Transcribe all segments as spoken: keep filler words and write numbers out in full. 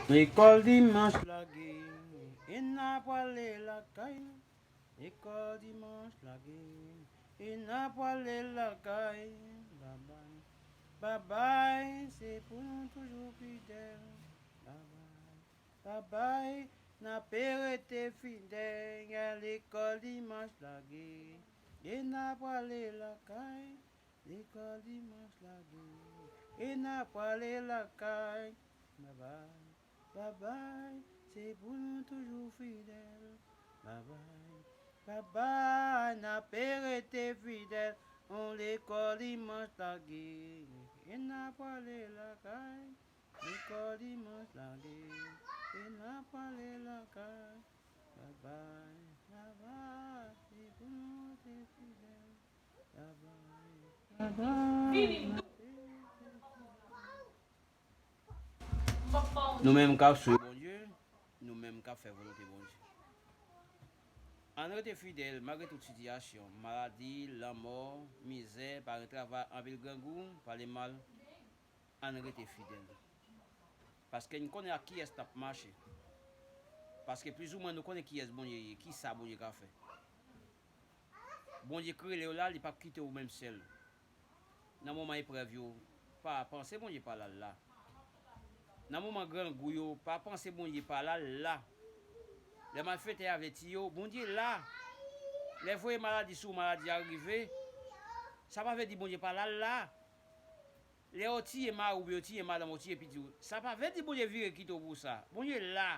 Lekòl dimanch lage, e n a prale lakay. Lekòl dimanch lage, e n a prale lakay. Babay, babay, se pou nou toujou fidèl. Babay, babay, n ape rete fidèl. Lekòl dimanch lage, e n a prale lakay. Lekòl dimanch lage, e n a prale lakay. Babay, babay, se pou nou toujou fidèl. Babay, babay, n ape rete fidèl. On lekòl dimanch lage, e n a prale lakay. Lekòl dimanch lage, e n a prale lakay. Babay, babay, se pou nou rete fidèl. Babay, babay, n ape rete fidèl. Nou menm k ap swiv Bondye, nou menm k ap fè volonte Bondye. Ann rete fidèl malgre tout sitiyasyon, maladi, lanmò, mizè, pa gen travay, anpil grangou, pale mal. Ann rete fidèl. Paske n konnen ak kiyès n ap mache. Paske plizoumwen nou konnen kiyès Bondye ye, kisa Bondye ka fè. Bondye k rele w la, li p ap kite w menm sèl. Nan moman eprèv yo, pa panse Bondye pa la, l la. Nan moman grangou yo, pa panse Bondye pa la, l la. Lè malfektè avèti yo, Bondye la. Lè voye maladi sou ou, maladi a rive, sa pa vle di Bondye pa la, l la. Lè yo tiye mari w, yo tiye madanm ou, tiye pitit ou, sa pa vle di Bondye vire kite w pou sa. Bondye la.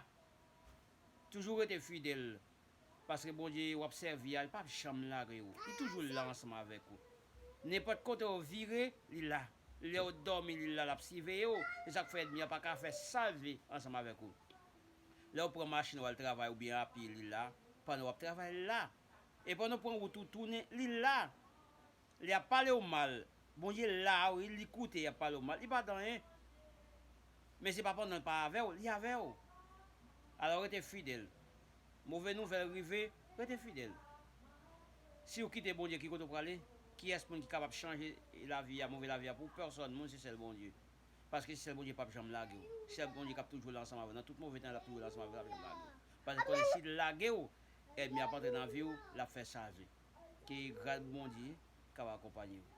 Toujou rete fidèl. Paske Bondye w ap sèvi a, li p ap janm lage w. Li toujou la ansanm avèk ou. Nenpòt kote w vire, li la. Lè w dòmi, li la, l ap siveye w. Se sa k fè ènmi a pa ka fè sa l vle ansanm avèk ou. Lè w pran machin w al travay oubyen a pye, li la. Pandan w ap travay, li la. E pandan w pran wout ou tounen, li la. Li ap pale w mal. Bondye la, wi, li koute, y ap pale w mal. Li pa di anyen. Men se pa pandan l pa avè w, li avè w. Alò, rete fidèl. Move nouvèl rive, rete fidèl. Si w kite Bondye, ki kote w prale? Kiyès moun ki kapab chanje lavi a, move lavi a pou pèsòn moun, se sèl Bondye. Paske se sèl Bondye p ap janm lage w. Se sèl Bondye k ap toujou la ansanm avè w. Nan tout move tan, l ap toujou la ansanm avè w, l ap janm lage w. Paske konnen si l lage w, ènmi ap antre nan vi w, l ap fè sa l vle. Ke gras Bondye kapab akonpanye w.